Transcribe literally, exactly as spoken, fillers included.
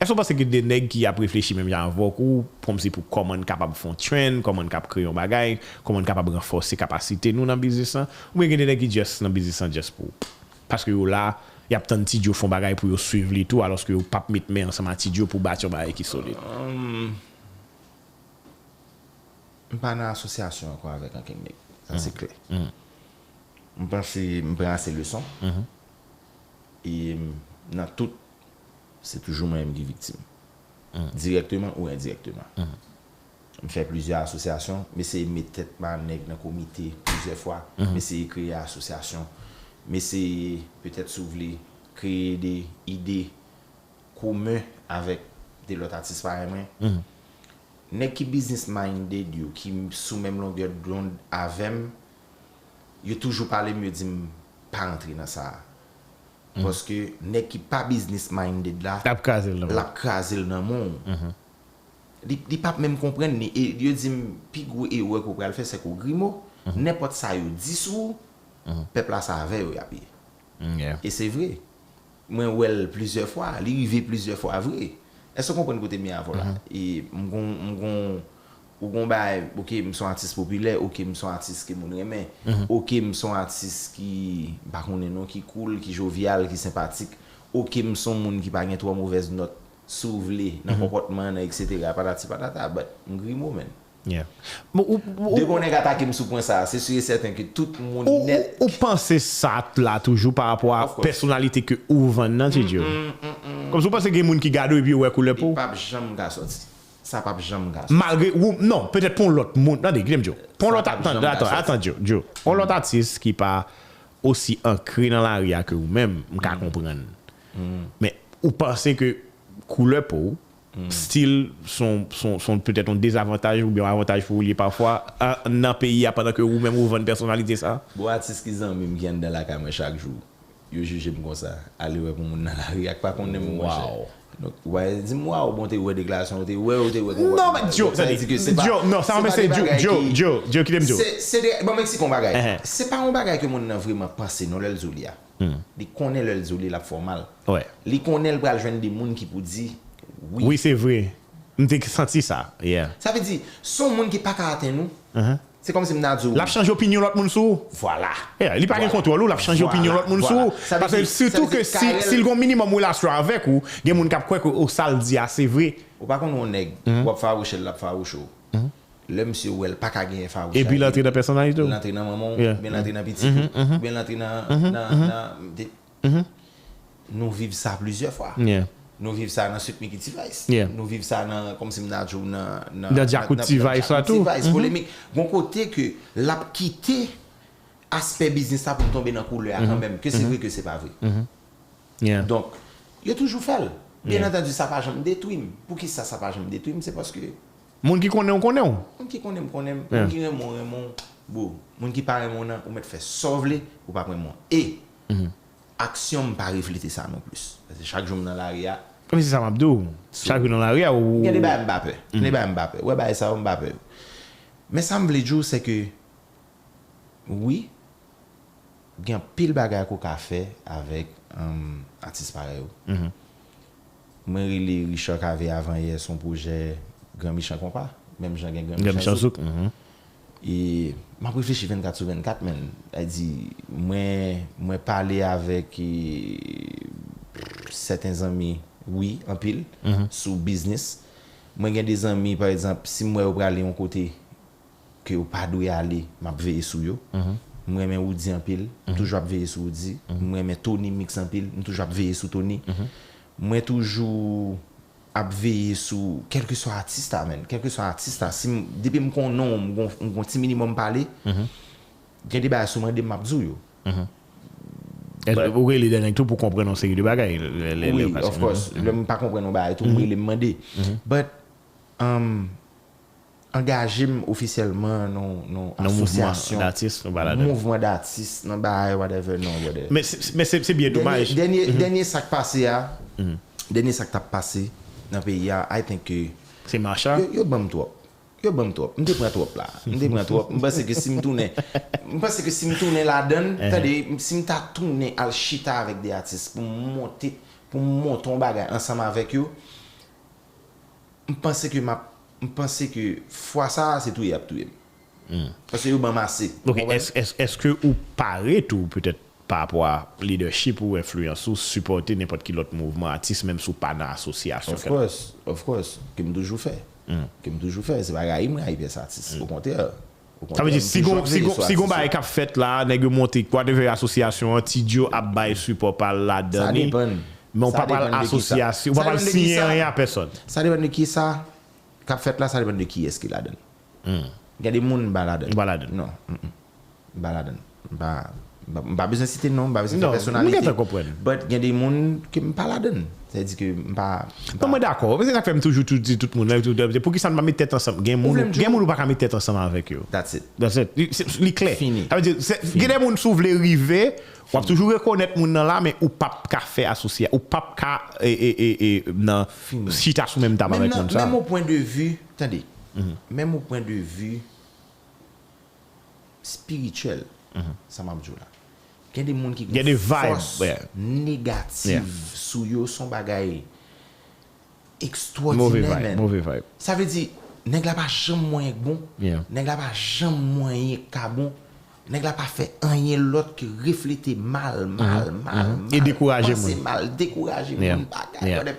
Èske w panse gen de nèg ki ap reflechi menm jan avèk ou, kòmsi pou kòman n kapab fè yon trend, kòman n kab kreye yon bagay, kòman n kapab ranfòse kapasite nou nan biznis lan? Oubyen gen de nèg ki just nan biznis lan just pou, paske yo la, y ap tann Ti Djo fè yon bagay pou yo swiv li tou, alòske yo p ap met men ansanm a Ti Djo pou bati yon bagay ki solid? M pa nan asosyasyon ankò avèk ankenn nèg. Sa se klè. M panse m pran ase leson. E nan tout, se toujou mwen menm ki viktim. Dirèkteman ou endirèkteman. M fè plizyè asosyasyon, m eseye met tèt m a nèg nan komite plizyè fwa, m eseye kreye asosyasyon, m eseye, petèt si w vle, kreye de ide komen avèk de lòt atis parèy mwen. Nèg ki business minded yo, ki sou menm longè dond avè m, yo toujou pale m, yo di m pa rantre nan sa a. Paske nèg ki pa business minded la, L ap kraze l nan l ap kraze l nan men w. Li, li p ap menm konprann li. E yo di m, pi gwo erè ke w pral fè, se ke w grimo. Nenpòt sa yo di sou ou, pèp la se avè yo y ap ye. E se vre. Mwen wè l plizyè fwa. Li rive plizyè fwa vre. Èske w konprann kote m ye avè w la? E m gon, m gon, ou gon bagay, oke, m se yon atis popilè, oke, m se yon atis ke moun renmen, oke, m se yon atis ki, m pa konnen non, ki cool, ki jovyal, ki senpatik, oke, m se yon moun ki pa gen twò movèz nòt, si w vle, nan konpòtman, nan etsetera, patati patata, but m grimo, man. Yeah. Bon, ou, ou, Depi yon nèg atake m sou pwen sa a, se si e sèten ke tout moun ou, nèt. Ou, ou panse sa la toujou pa rapò a Of course. Pèsonalite ke ou vann nan, Ti Djo? Kòmsi ou panse gen moun ki gade w epi yo wè koulè po Li w? P ap janm ka sòti. Sa p ap janm ka sòti. Malgre ou, non, petèt pou yon lòt moun. Tande, kite m di w. Pou yon Sa lòt, p ap tande, janm ka atann, sòti. atann, Djo, Djo. Yon lòt atis ki pa osi ankre nan lari a ke ou menm, m ka konprann. Men ou panse ke koulè po w still son, son, son petèt yon dezavantaj oubyen yon avantaj pou ou li ye pafwa an, nan peyi a pandan ke ou menm ou vann pèsonalite sa? Bon, atis ki zanmi m ki anndan lakay mwen chak jou, yo jije m konsa. Ale wè pou moun nan lari a k pa konnen m, monchè. Wow. Donk, ou pa di m, waw, bon, te wè deklarasyon, ou te wè, ou te wè Non, men Djo, tande, Djo, non, sa mwen se Djo, Djo, Djo, Djo, kite m di w. Se, se de, bon, m eksplike yon bagay. Ehe. Se pa yon bagay ke moun nan vrèman panse, non, lè l di w li a. Li konnen lè l di w li, l ap fè w mal. Wè. Li konnen l pral jwenn de moun ki pou di, wi. Wi, se vre. M te santi sa. Yeah. Sa vle di, se yon moun ki pa ka atenn ou. Se kòmsi m ta di w. L ap chanje opinyon lòt moun sou ou. Vwala. Yeah, li pa gen kontwòl ou, l ap chanje opinyon lòt moun sou ou. Paske sitou ke si, si l gen yon minimòm relasyon avèk ou, gen moun k ap kwè ke o sa l di a se vre. Ou pa konn yon nèg, w ap fawouche l, l ap fawouche w. Lè misye wè l pa ka genyen fawouch. Epi l antre nan pèsonalite w. L antre nan manman w, oubyen l antre nan pitit ou, oubyen l antre nan, nan, nan, de- Nou viv sa plizyè fwa. Nou viv sa nan Sweet Mickey T-Vice. Nou viv sa nan, kòmsi m ta di w, nan, nan, Nan Djakout T-Vice la tou. Polemik. Gon kote ke l ap kite aspè biznis la pou l tonbe nan koulè a kanmenm, ke se vre ke se pa vre. Donk, yo toujou fè l. Byen antandi, sa pa janm detwi m. Poukisa sa pa janm detwi m? Se paske Moun ki konnen w, konnen w. Moun ki konnen m, konnen m. Moun ki renmen w, renmen w. Bro, moun ki pa renmen w nan, ou mèt fè sa w vle, ou p ap renmen w. E aksyon m pa reflete sa non plis. Paske chak jou m nan lari a. Men se sa m ap di w. Chak jou nan lari a, ou. Gen de bagay m pa pè. Gen de bagay m pa pè. Ou wè bagay sa yo, m pa pè yo. Men sa m vle di w, se ke, wi, gen anpil bagay ke w ka fè avèk, um, atis parèy ou. Mwen rele Richard Cavé avanyè, se yon pwojè Gran Michan Konpa, menm jan gen Gran Michan Zouk. E m ap reflechi vennkat sou vennkat, men, sa di, mwen, mwen pale avèk, e, sèten zanmi, wi, anpil, sou biznis. Mwen gen de zanmi, pa egzanp, si m wè yo prale yon kote, ke yo pa dwe ale, m ap veye sou yo. M renmen Woody anpil, m toujou ap veye sou Woody. M renmen Tony Mix anpil, m toujou ap veye sou Tony. Mwen toujou ap veye sou, kèlkeswa atis la, man, kèlkeswa atis la, si m, depi m konnen w, m gon, m gon ti minimòm pale, gen de bagay si w mande m, m ap di w yo. Ou rele de nèg tou pou konprann yon seri de bagay. Lè, lè, lè, wi, of course. Lè m pa konprann yon bagay tou, m rele, m mande. But, um, angaje m ofisyèlman nan, nan asosyasyon, datis, nou pa ladan. Mouvman datis, nan bagay, whatever, non, brother. Men se, men se, se byen domaj. Dènye, dènye sa k pase a, dènye sa k t ap pase nan peyi a, I think ke se macha. Yo, yo ban m twòp. Yo ban m twòp. M te pran twòp la. M te pran twòp. M panse ke si m tounen, m panse ke si m tounen ladan, tande, si m ta tounen al chita avèk de atis pou m monte, pou m monte yon bagay ansanm avèk yo, m panse ke m ap, m panse ke fwa sa a, se touye y ap touye m. Paske yo ban m ase. Ou Ok, konprann? Èske, èske, èske ou pare tou petèt pa rapò a lidèchip ou enfliyans ou sipòte nenpòt ki lòt mouvman atis menm si w pa nan asosyasyon Of course, of course. Ke m toujou fè. Ke m toujou fè. Se pa rayi m rayi pyès atis. Okontrè. Sa vle di si gon si gon si gon bagay k ap fèt la, nèg yo monte whatever asosyasyon an, Ti Djo ap bay sipò pa l ladan li. Men w pa pral asosyasyon, w pa pral siyen anyen a pèsonn. Sa depann de kisa k ap fèt la, sa depann de kiyès ki ladan l. Gen de moun m pa ladan l. Ou pa ladan l. Non. M pa ladan l. M pa, m pa, m pa bezwen site non, m pa bezwen fè pèsonalite. Mwen gentan konprann. But gen de moun ke m pa ladan l. Sa vle di ke m pa. Non, mwen dakò. Se sa k fè m toujou tou di tout moun. Poukisa n pa met tèt ansanm? Gen moun, gen moun ou pa ka met tèt ansanm avèk yo. That's it. That's it. Li, se- li klè. Fini. Sa vle di, se- gen de moun si w vle rive, w ap toujou rekonèt moun nan la, men ou p ap ka fè asosye, ou p ap ka e, e, e, e, nan chita sou menm tab avèk moun sa. Menm o pwen de vi, tande, menm o pwen de vi espirityèl, sa m ap di w la. Gen de moun ki Gen de vibe, fòs yeah. negatif Yeah. sou yo, se yon bagay Move ekstwòdinè, vibe, men. Move vibe. Sa vle di, nèg la pa janm mwen k bon. Yeah. Nèg la pa janm mwen k ka bon. Nèg la pa fè anyen lòt ke reflete mal, mal, mal, E dekouraje moun. Panse mal, dekouraje Yeah. moun, bagay, Yeah. whatever.